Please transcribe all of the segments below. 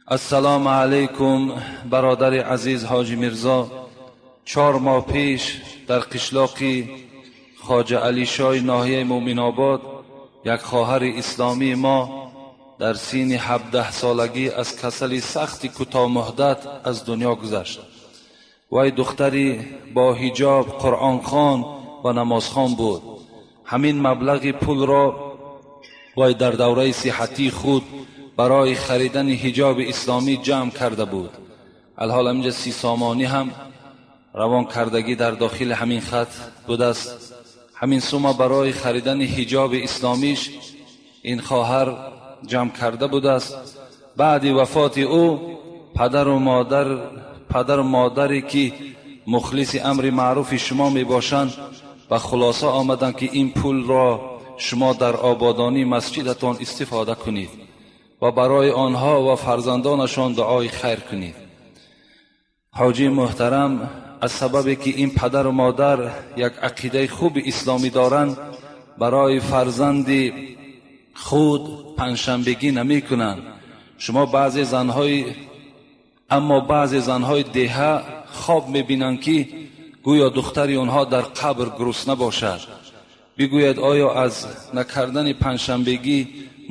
Ассалому алайкум, бародари азиз Ҳоҷи Мирзо. 4 моҳ пеш дар қишлоқи Хоҷа Алишой ноҳияи Мӯминобод як хоҳари исломии мо дар синни 17 солагӣ аз касали сахти кӯтоҳмуҳдат аз дунё гузашт. Вай духтари бо ҳиҷоб, қуръонхон ва намозхон буд. Ҳамин маблағи пулро вай дар давраи сиҳатии худ барои харидани ҳиҷоби исломӣ ҷамъ карда буд. Алҳол ҳаминҷа 30 сомонӣ ҳам равон кардагӣ дар дохили ҳамин хат будааст. Ҳамин сума барои харидани ҳиҷоби исломиш ин хоҳар ҷамъ карда будааст. Баъди вафоти ӯ падару модаре ки мухлиси амри маъруфи шумо мебошанд ба хулоса омаданд ки ин пулро шумо дар ободонии масҷидатон истифода кунед ва барои онҳо ва фарзандонашон дуои хайр кунед. Ҳоҷии муҳтарам, аз сабабе ки ин падару модар як ақидаи хуби исломӣ доранд, барои фарзанди худ панҷшанбегӣ намекунанд. Шумо баъзе занҳои аммо баъзе занҳои деҳа хоб мебинанд ки гӯё духтари онҳо дар қабр гурусна бошад. Бигӯяд, оё аз накардани панҷшанбегӣ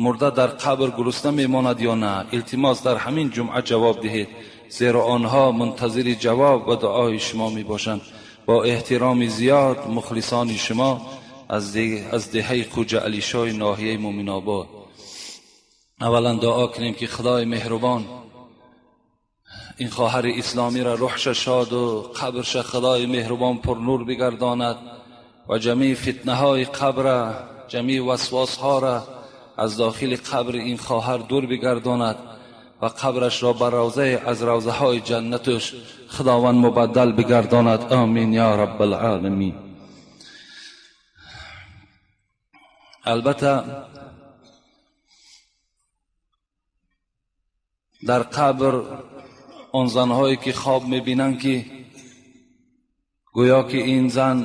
мурда дар қабр гурусна мемонад ё на? Илтимос, дар ҳамин ҷумъа ҷавоб диҳед, зеро онҳо мунтазири ҷавоб ва дуои шумо мебошанд. Бо эҳтироми зиёд, мухлисони шумо аз деҳаи Хоҷа Алишои ноҳияи Мӯминобод. Аввалан дуо кунем ки Худои меҳрубон ин хоҳари исломиро рӯҳша шоду қабрша Худои меҳрубон пурнур бигардонад ва ҷамеи фитнаҳои қабра, ҷамеи васвосҳоро аз дохили қабри ин хоҳар дур бигардонад ва қабрашро ба равзае аз равзаҳои ҷаннаташ Худованд мубаддал бигардонад. Амин ё раббалъоламин. Албатта, дар қабр он занҳое ки хоб мебинанд ки гӯё ки ин зан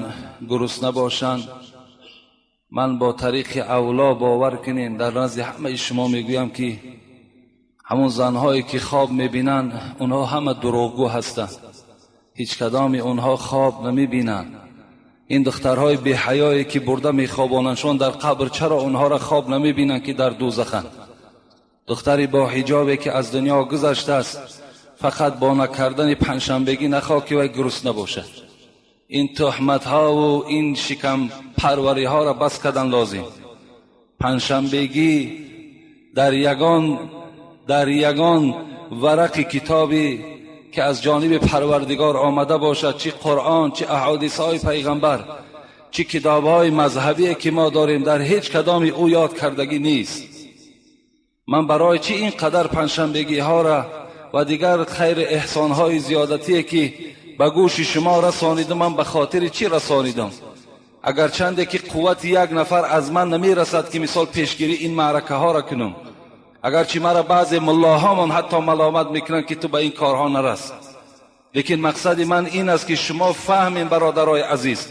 гурусна бошанд, ман бо тариқи авло бовар кунем, дар назди ҳамаи шумо мегӯям ки ҳамон занҳое ки хоб мебинанд, онҳо ҳама дурӯғгӯ ҳастанд. Ҳеҷ кадоми онҳо хоб намебинанд. Ин духтарҳои беҳаёе ки бурда мехобонандшон дар қабр, чаро онҳоро хоб намебинанд ки дар дӯзаханд? Духтари бо ҳиҷобе ки аз дунё гузаштааст, фақат бо накардани панҷшанбегӣ нахоҳ ки вай гурусна бошад. Ин туҳматҳову ин шикампарвариҳоро бас кардан лозим. Панҷшанбегӣ дар ягон варақи китобе ки аз ҷониби Парвардигор омада бошад, чи Қуръон, чи аҳодисҳои пайғамбар, чи китобҳои мазҳабие ки мо дорем, дар ҳеҷ кадоми ӯ ёд кардагӣ нест. Ман барои чӣ ин қадар панҷшанбегиҳоро ва дигар хайри эҳсонҳои зиёдатие ки ба гӯши шумо расонидам, ман ба хотири чӣ расонидам? Агарчанде ки қуввати як нафар аз ман намерасад ки мисол пешгирӣ ин маъракаҳоро кунам, агарчи маро баъзе муллоҳомон ҳатто маломат мекунанд ки ту ба ин корҳо нарас, лекин мақсади ман ин аст ки шумо фаҳмем, бародарои азиз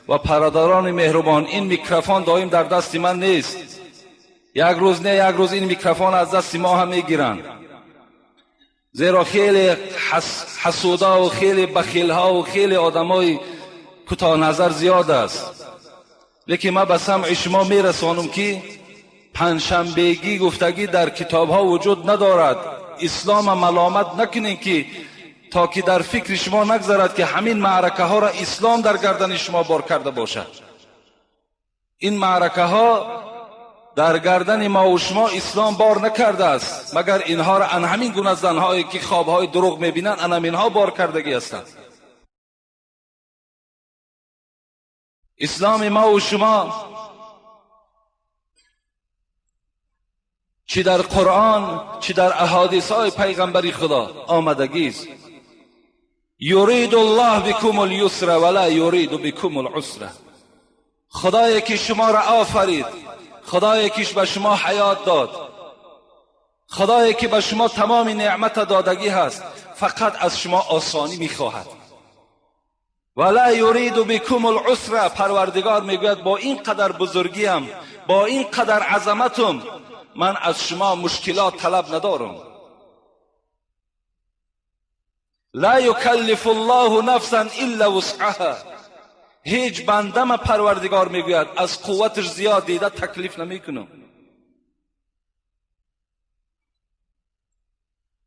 ва бародарони меҳрубон, ин микрофон доим дар дасти ман нест. Як рӯз не, як рӯз ин микрофон аз дасти мо ҳам мегиранд, зеро хеле ҳасудаву хеле бахилҳову хеле одамои кӯтоҳназар зиёд аст. Лекин ман ба самъи шумо мерасонам ки панҷшанбегӣ гуфтагӣ дар китобҳо вуҷуд надорад. Ислома маломат накунем ки то ки дар фикри шумо нагзарад ки ҳамин маъракаҳоро ислом дар гардани шумо бор карда бошад. Ин маъракаҳо дар гардани мо ва шумо ислом бор накардааст, магар инҳоро ан ҳамин гуна занҳое ки хобҳои дурӯғ мебинанд, ан ҳаминҳо бор кардагӣ ҳастанд. Исломи мо ва шумо чӣ дар Қуръон, чӣ дар аҳодисҳои пайғамбари Худо омадагист. Юриду Аллоҳ бикум ал-юсра ва ла юриду бикум ал-усра. Худое ки шуморо офарид, Худое ки ба шумо ҳаёт дод, Худое ки ба шумо тамоми неъмата додагӣ ҳаст, фақат аз шумо осонӣ мехоҳад. Ва ла юриду бикум ал-усра. Парвардигор мегӯяд бо ин қадар бузургиам, бо ин қадар азаматум, من از شما مشکلات طلب ندارم. لا یکلف الله نفسا الا وسعها. هیچ بنده ما پروردگار میگوید از قوتش زیاد دیده تکلیف نمیکنم.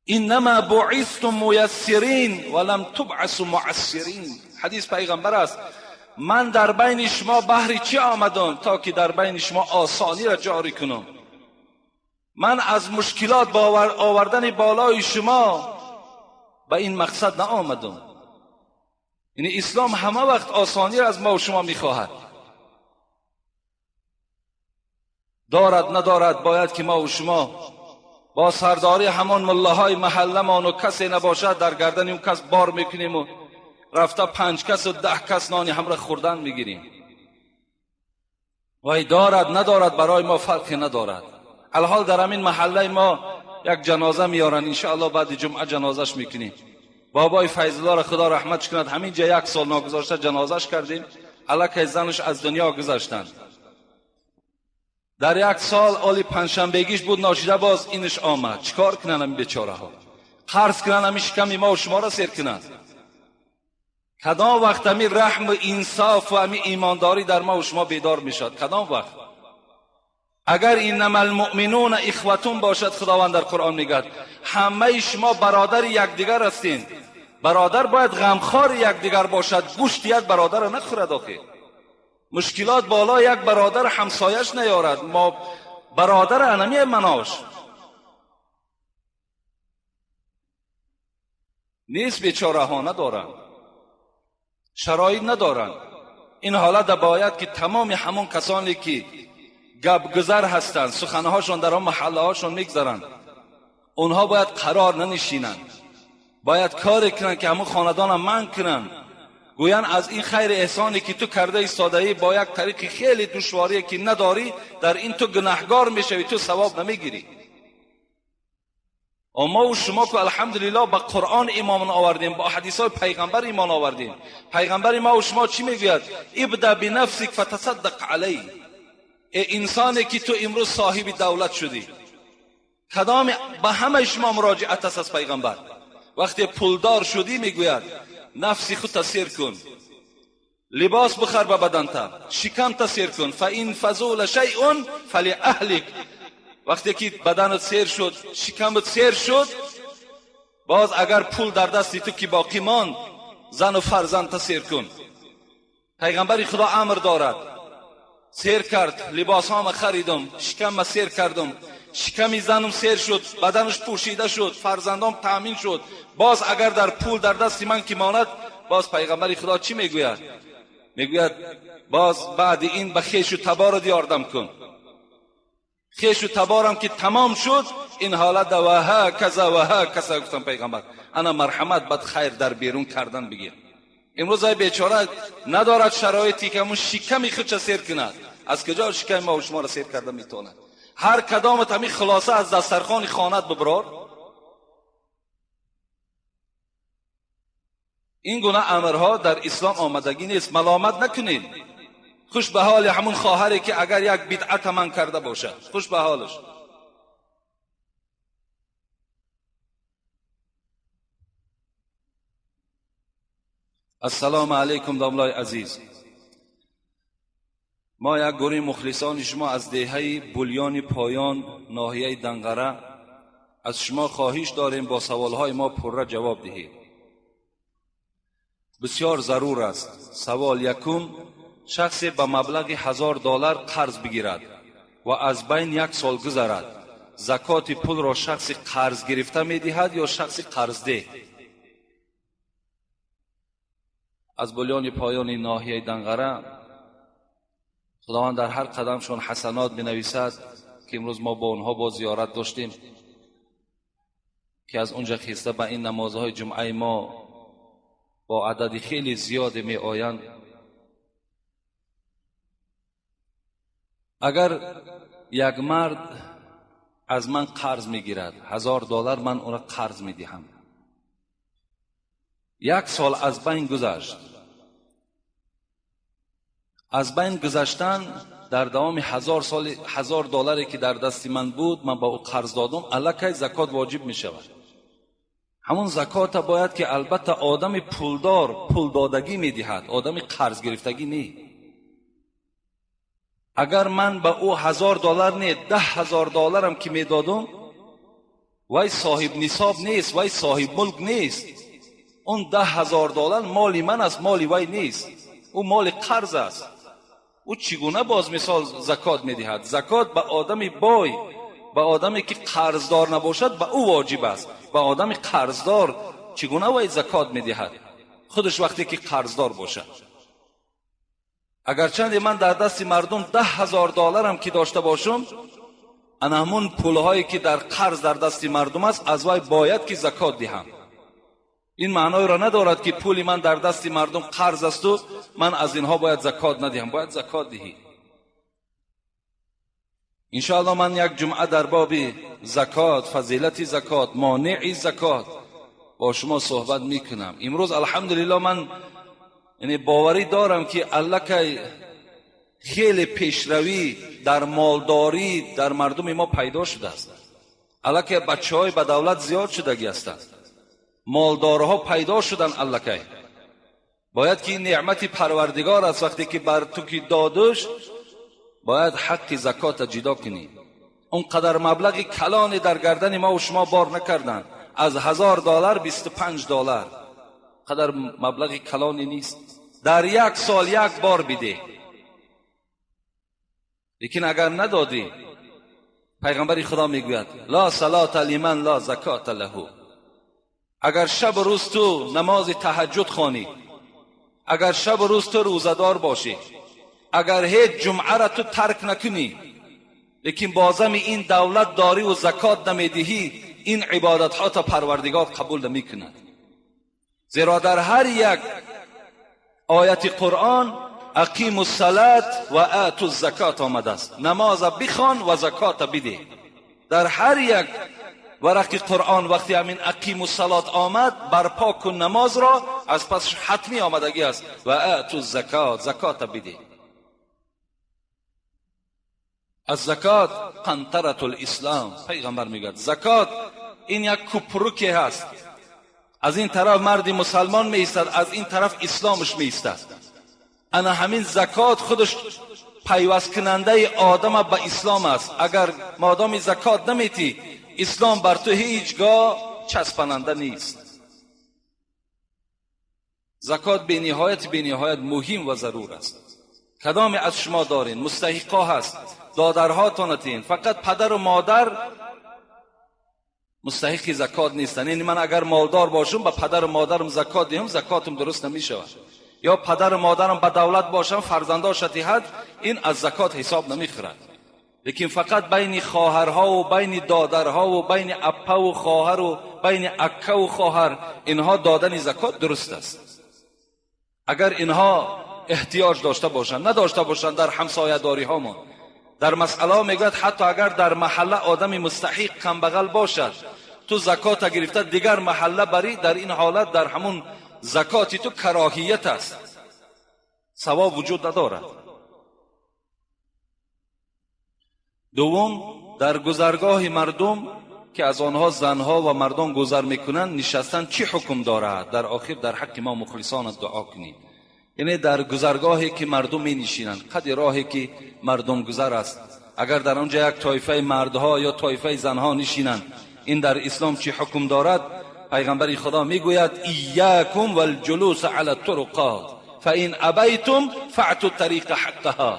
انما بعثتم میسرین ولم تبعثوا معسرین. حدیث پیغمبر است. من در بین شما بهر چی آمدم؟ تا که در بین شما آسانی را جاری کنم. من از مشکلات آوردن بالای شما به این مقصد نآمدم. یعنی اسلام همه وقت آسانی را از ما و شما میخواهد. دارد ندارد باید که ما و شما با سرداری همان ملاهای محلمان و کسی نباشد در گردن اون کس بار میکنیم و رفته 5 کس و 10 کس نانی همراه خوردن میگیریم. وای دارد ندارد برای ما فرقی ندارد. الحال در همین محله ما یک جنازه میارن، انشاءالله بعد جمعه جنازش میکنیم. بابای فیض الله را خدا رحمتش کند، همین جا 1 سال ناگذاشته جنازش کردیم. الکی زنش از دنیا گذشتند. در 1 سال آلی پنجشنبگیش بود، ناشیده باز اینش آمد. چیکار کنن این بیچاره ها؟ قرض کنن همین شکمی ما و شما را سیر کنن. کدام وقت همی رحم و انصاف و همی ایمانداری در ما و شما بیدار میشد؟ کدام وقت؟ اگر انما المؤمنون اخوتون باشد، خداوند در قرآن میگه همه شما برادر یکدیگر هستین. برادر باید غمخوار یکدیگر باشد، گوشت یک برادر را نخورد. آخه مشکلات بالا یک برادر همسایش نیارد، ما برادر انمی مناش نیست. بیچاره ها ندارن، شرایط ندارن. این حالت باید که تمام همون کسانی که گپگذر هستند، سخنهاشون در آن محله هاشون میگذرند، اونها باید قرار ننشینند، باید کار کنند که همون خاندان هم من کنند. گویند از این خیر احسانی که تو کرده ایستاده‌ای با یک طریق خیلی دشواری که نداری، در این تو گناهگار میشوی، تو ثواب نمیگیری. اما و شما که الحمدلله با قرآن ایمان آوردیم، با حدیث های پیغمبر ایمان آوردیم. پیغمبر ما و شما چی میگوید؟ ابدا بنفسک فتصدق علی. ای انسانی که تو امروز صاحب دولت شدی، کدام به همه شما مراجعت است از پیغمبر. وقتی پولدار شدی میگوید نفسی خود تسیر کن، لباس بخر به بدنت، شکم تسیر کن، فان فضول شیء فلاهلک. وقتی که بدنت سیر شد، شکمت سیر شد، باز اگر پول در دستی تو که باقی ماند، زن و فرزند تسیر کن. پیغمبر خدا امر دارد. سیر کرد، لباس هام خریدم، شکم سیر کردم، شکمی زنم سیر شد، بدنش پوشیده شد، فرزندام تأمین شد. باز اگر در پول در دست من که ماند، باز پیغمبر خدا چی میگوید؟ میگوید باز بعد این به خیش و تبار یاردم کن. خیش و تبارم که تمام شد، این حالت و ها کذا و ها کذا. گفتم پیغمبر انا مرحمت بد خیر در بیرون کردن بگیر. امروز ای بیچاره ندارد شرایطی که همون شکمی خودش سیر کند. از کجا شکم ما و شما را سیر کرده میتواند؟ هر کدامت همی خلاصه از دسترخوان خانت ببرار. این گونه امرها در اسلام آمدگی نیست. ملامت نکنید. خوش به حال همون خواهری که اگر یک بدعت من کرده باشد، خوش به حالش. السلام علیکم داملای عزیز. ما یک گروه مخلصان شما از دهه بولیان پایان ناحیه دنقره از شما خواهش داریم با سوالهای ما پرره جواب دهید. بسیار ضرور است. سوال یکم: شخصی به مبلغ $1000 قرض بگیرد و از بین 1 سال گذرد، زکات پول را شخص قرض گرفته میدهد یا شخص قرض ده؟ از بولیان پایان ناحیه دنقره خداوند در هر قدمشون حسنات بنویسد که امروز ما با اونها با زیارت داشتیم که از اونجا خیسته به این نمازهای جمعه ما با عدد خیلی زیاد می آیند. اگر یک مرد از من قرض میگیرد $1000، من او را قرض میدهم. 1 سال از بین گذشت. از بین گذشتن дар давоми 1000 сол 1000 долларе ки дар дасти ман буд, ман ба ӯ қарз додам, аллакай закот воҷиб мешавад. Ҳамон закота бояд ки албатта одами пулдор пулдодагӣ медиҳад, одами қарз гирифтагӣ не. Агар ман ба ӯ 1000 доллар не, 10,000 долларам ки медодам, вай соҳиб нисоб нест, вай соҳиб мулк нест. Он 10,000 доллар моли ман аст, моли вай нест. Ӯ моли қарз аст. Ӯ чӣ гуна боз мисол закот медиҳад? Закот ба одами бой, ба одаме ки қарздор набошад, ба ӯ воҷиб аст. Ба одами қарздор чӣ гуна вай закот медиҳад? Худаш вақте ки қарздор бошад. Агарчанде ман дар дасти мардум 10,000 долларам ки дошта бошам, ана ҳамун пулҳое ки дар қарз дар дасти мардум аст, аз вай бояд ки закот диҳам. Ин маъноеро надорад ки пули ман дар дасти мардум қарз асту ман аз инҳо бояд закот надиҳам. Бояд закот диҳӣ. Иншоаллоҳ ман як ҷумъа дар боби закот, фазилати закот, монеи закот бо шумо суҳбат мекунам. Имрӯз алҳамдулиллоҳ ман яъне боварӣ дорам ки аллакай хеле пешравӣ дар молдорӣ дар мардуми мо пайдо шудааст. Аллакай бачаҳои ба давлат зиёд шудагӣ ҳастанд, молдорҳо пайдо шуданд. Аллакай бояд ки ин неъмати парвардигор аст, вақте ки бар ту ки додуш, бояд ҳаққи закота ҷудо кунӣ. Он қадар маблағи калоне дар гардани мо ва шумо бор накарданд. Аз 1000 доллар 25 доллар қадар маблағи калоне нест. Дар як сол як бор бидеҳ. Лекин агар надодӣ, пайғамбари Худо мегӯяд: ла салата лиман ла закота лаҳу. Агар шабу рӯз ту намози таҳаҷҷуд хонӣ, агар шабу рӯз ту рӯзадор бошӣ, агар ҳеҷ ҷумъаро ту тарк накунӣ, лекин бозами ин давлат дорӣ ва закот намедиҳӣ, ин ибодатҳо то парвардигор қабул намекунад. Зеро дар ҳар як ояти Қуръон ақиму салат ва ату закот омадааст. Намоза бихон ва закота бидеҳ. Дар ҳар як варақи Қуръон вақте ҳамин ақиму салот омад, барпо кун намозро, аз пас ҳатмӣ омадагӣ аст ва ату закот, закота бидеҳ. Аз закот қантаратул ислом. Пайғамбар мегӯяд закот ин як купруке ҳаст. Аз ин тараф марди мусалмон меистад, аз ин тараф исломаш меистад. Ана ҳамин закот худаш пайвасткунандаи одама ба ислом аст. Агар модоми закот наметӣ, ислом бар ту ҳеҷ гоҳ часпананда нест. Закот бениҳоят бениҳоят муҳим ва зарур аст. Кадоме аз шумо дорин, мустаҳиқҳо ҳаст, додарҳотонатин, фақат падару модар мустаҳиқи закот нестанд. Яъне ман агар молдор бошам, ба падару модарам закот диҳам, закотам дуруст намешавад. Ё падару модарам ба давлат бошам, фарзандоша диҳад, ин аз закот ҳисоб намехӯрад. Лекин фақат байни хоҳарҳову байни додарҳову байни аппаву хоҳару байни аккаву хоҳар инҳо додани закот дуруст аст. Агар инҳо эҳтиёҷ дошта бошанд, надошта бошанд, дар ҳамсоядориҳомон дар масъалаҳо мегӯяд ҳатто агар дар маҳалла одами мустаҳиқ камбағал бошад, ту закота гирифта дигар маҳалла барӣ, дар ин ҳолат дар ҳамун закоти ту кароҳият аст, савоб вуҷуд надорад. Дуввум, дар гузаргоҳи мардум ки аз онҳо занҳо ва мардон гузар мекунанд, нишастан чӣ ҳукм дорад? Дар охир дар ҳаққи мо мухлисона дуо кунед. Яъне дар гузаргоҳе ки мардум менишинанд, қади роҳе ки мардум гузар аст, агар дар онҷа як тоифаи мардҳо ё тоифаи занҳо нишинанд, ин дар ислом чӣ ҳукм дорад? Пайғамбари Худо мегӯяд: иякум валҷулуса ала туруқот фаин абайтум фаъту тариқа ҳаққаҳа.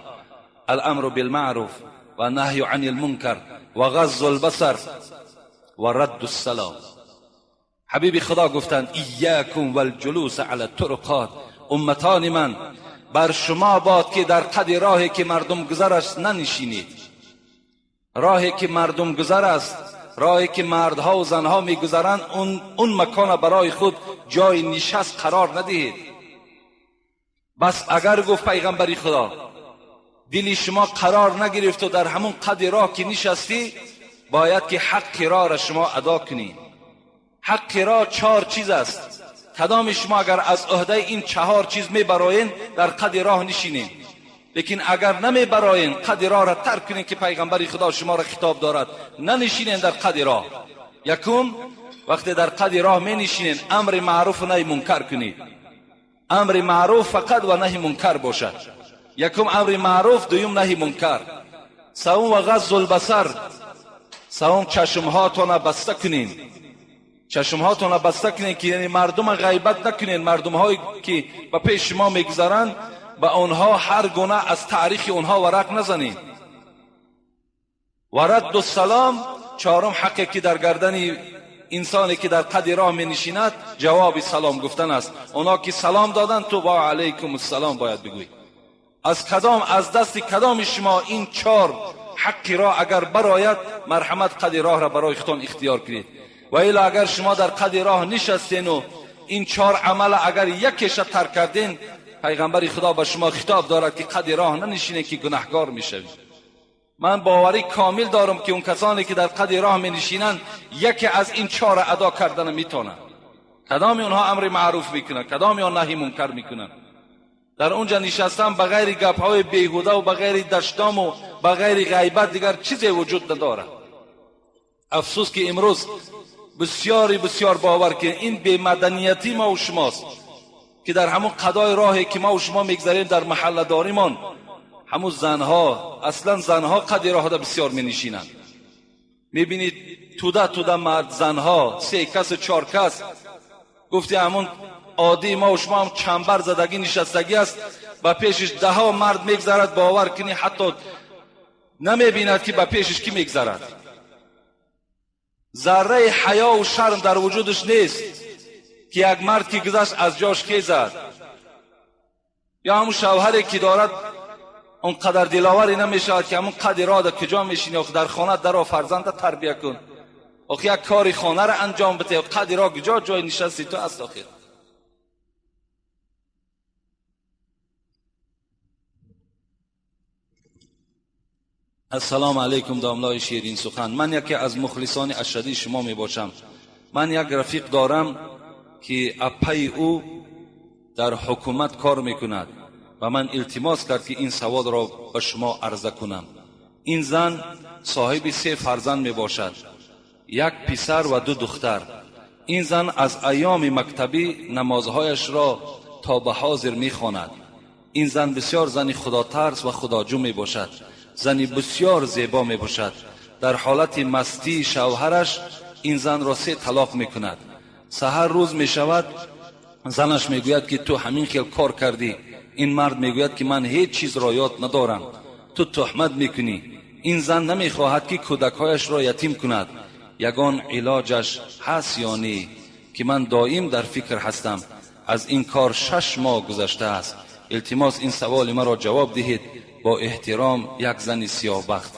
Аламру билмаъруф ва наҳю ани лмункар ва ғаззу лбасар ва радду ссалом. Ҳабиби Худо гуфтанд: иякум валҷулуса ала туруқот, умматони ман, бар шумо бод ки дар қади роҳе ки мардум гузар аст нанишинед. Роҳе ки мардум гузар аст, роҳе ки мардҳо ва занҳо мегузаранд, он макона барои худ ҷои нишаст қарор надиҳед. Бас агар гуфт пайғамбари Худо, дили шумо қарор нагирифту дар ҳамун қади роҳ ки нишастӣ, бояд ки ҳаққи роҳро шумо адо кунед. Ҳаққи роҳ чор чиз аст. Кадоми шумо агар аз ӯҳдаи ин чаҳор чиз мебароен, дар қади роҳ нишинед. Лекин агар намебароен, қади роҳ را тарк кунед ки пайғамбари Худо шуморо хитоб дорад. Нанишинен дар қади роҳ. Якум, вақте дар қади роҳ менишинен, амри маъруф ва наҳи мункар кунед. Амри маъруф фақат ва наҳи мункар бошад. Якум амри маъруф, дуюм наҳи мункар. Севум ва ғаззул басар. Севум чашмҳоятонро баста кунед. Чашмҳоятонро баста кунед ки яъне мардумро ғайбат накунед. Мардумҳое ки ба пеши шумо мегузаранд, ба онҳо ҳар гуна аз таърихи онҳо варақ назанед. Ва радду салом, чорум ҳақе ки дар гардани инсоне ки дар қади роҳ менишинад, ҷавоби салом гуфтан аст. Онҳо ки салом доданд, ту ва алайкум ассалом бояд бигӯӣ. Аз кадом, аз дасти кадоми шумо ин чор ҳаққи роҳ агар барояд, марҳамат қади роҳ ра барои худтон ихтиёр кунед. Ва ило агар шумо дар қади роҳ нишастену ин чор амала агар якеша тарк карден, пайғамбари Худо ба шумо хитоб дорад ки қади роҳ нанишинед ки гунаҳгор мешавед. Ман боварӣ комил дорам ки он касоне ки дар қади роҳ менишинанд, яке аз ин чора адо кардана метавонанд. Кадоми онҳо амри маъруф мекунанд, кадоми он наҳи мункар мекунанд. Дар онҷа нишастан ба ғайри гапҳои беҳуда ва ба ғайри даштому ба ғайри ғайбат дигар чизе вуҷуд надорад. Афсӯс ки имрӯз бисёри бисёр бовар ки ин бемаданиятӣ мо ва шумост ки дар ҳамон қадои роҳе ки мо ва шумо мегзарем дар маҳалладоримон, ҳамун занҳо, аслан занҳо қади роҳда бисёр менишинанд. Мебинед туда туда мард занҳо, се кас чор кас, гуфти ҳамун оддии мо ва шумо ҳам чамбар задагӣ нишастагӣ аст, ба пешиш даҳо мард мегзарад, бовар кунӣ ҳатто намебинад ки ба пешиш кӣ мегзарад. Зарраи ҳаё ва шарм дар вуҷудаш нест ки як мард ки гузашт аз ҷош хезад, ё ҳамун шавҳаре ки дорад он қадар диловаре намешавад ки ҳамун қади роҳ дар куҷо мешинӣ, охи дар хона даро фарзанда тарбия кун, охи як кори хонаро анҷом бите, қади роҳ куҷо ҷои нишасти ту аст охир. Ассалому алайкум домлои ширин сухан. Ман яке аз мухлисони ашадии шумо мебошам. Ман як рафиқ дорам ки апаи ӯ дар ҳукумат кор мекунад ва ман илтимос кард ки ин саволро ба шумо арза кунам. Ин зан соҳиби се фарзанд мебошад, як писар ва ду духтар. Ин зан аз айёми мактабӣ намозҳояшро то ба ҳозир мехонад. Ин зан бисёр зани худотарс ва худоҷӯ мебошад, зани бисёр зебо мебошад. Дар ҳолати мастии шавҳараш ин занро се талоқ мекунад. Саҳар рӯз мешавад, занаш мегӯяд ки ту ҳамин хел кор кардӣ. Ин мард мегӯяд ки ман ҳеҷ чизро ёд надорам, ту туҳмат мекунӣ. Ин зан намехоҳад ки кӯдакҳояшро ятим кунад. Ягон илоҷаш ҳаст ё не, ки ман доим дар фикр ҳастам. Аз ин кор 6 моҳ гузаштааст. Илтимос ин саволи маро ҷавоб диҳед. Бо эҳтиром, як зани сиёҳбахт.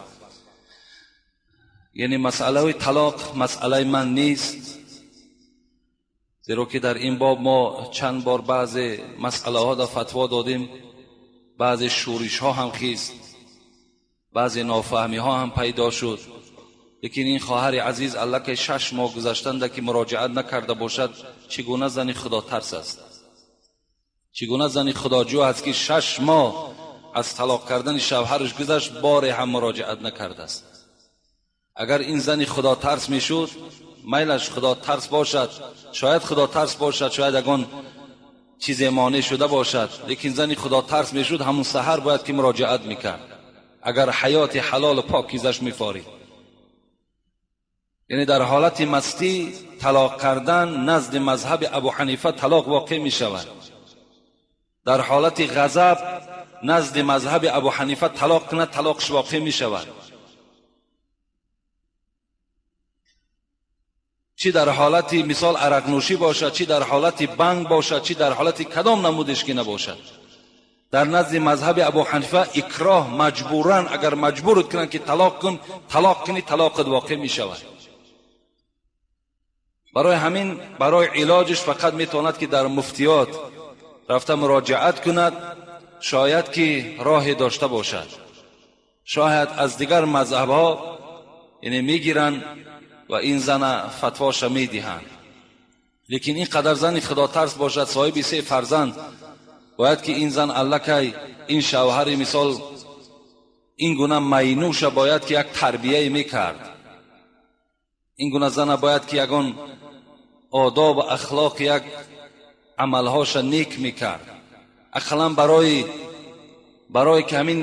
Яъне масъалаи талоқ масъалаи ман нест, зеро ки дар ин боб мо чанд бор баъзе масъалаҳо дар фатво додем, баъзе шӯришҳо ҳам хист, баъзе нофаҳмиҳо ҳам пайдо шуд. Лекин ин хоҳари азиз аллакай 6 моҳ гузаштанда ки муроҷиат накарда бошад, чӣ гуна зани худотарс аст, чӣ гуна зани худоҷӯ аст ки 6 моҳ аз талоқ кардани шавҳараш гузашт, боре ҳам муроҷиат накардааст. Агар ин зани худотарс мешуд, майлаш худотарс бошад, шояд худотарс бошад, шояд ягон чизе монеъ шуда бошад, лекин зани худотарс мешуд, ҳамун саҳар бояд ки муроҷиат мекард, агар ҳаёти ҳалолу покизаш мефорид. Яъне дар ҳолати мастӣ талоқ кардан назди мазҳаби Абу Ҳанифа талоқ воқеъ мешавад. Дар ҳолати ғазаб назди мазҳаби Абу Ҳанифа талоқ кунад, талоқш воқеъ мешавад. Чӣ дар ҳолати мисол арақнӯшӣ бошад, чӣ дар ҳолати банг бошад, чӣ дар ҳолати кадом намудеш ки набошад. Дар назди мазҳаби Абу Ҳанифа икроҳ маҷбуран, агар маҷбурат кунанд ки талоқ кун, талоқ кунӣ, талоқат воқеъ мешавад. Барои ҳамин, барои илоҷиш фақат метавонад ки дар муфтиёт рафта муроҷиат кунад, шояд ки роҳе дошта бошад. Шояд аз дигар мазҳабҳо яъне мегиранд ва ин зана фатвоша медиҳанд. Лекин ин қадар зани худотарс бошад, соҳиби се фарзанд, Бояд ки ин зан аллакай ин шавҳари мисол ин гуна майнӯша бояд ки як тарбияе мекард. Ин гуна зана бояд ки ягон одоб ва ахлоқ, як амалҳоша нек мекард. Ақаллан барои ки ҳамин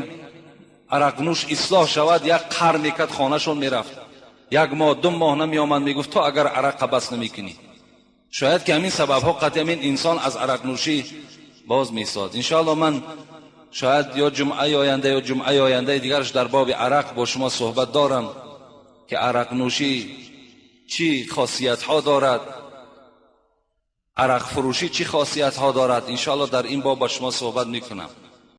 арақнӯш ислоҳ шавад, як қар мекард, хонашон мерафт, як моҳ, 2 моҳ намеомад, мегуфт то агар арақа бас намекунӣ. Шояд ки ҳамин сабабҳо қатъи ҳамин инсон аз арақнӯшӣ боз месозад. Иншоалло ман шояд ё ҷумъаи оянда ё ҷумъаи ояндаи дигараш дар боби арақ бо шумо суҳбат дорам, ки арақнӯшӣ чӣ хосиятҳо дорад, арақфурӯшӣ чӣ хосиятҳо дорад. Иншоалло дар ин боб бо шумо суҳбат мекунам.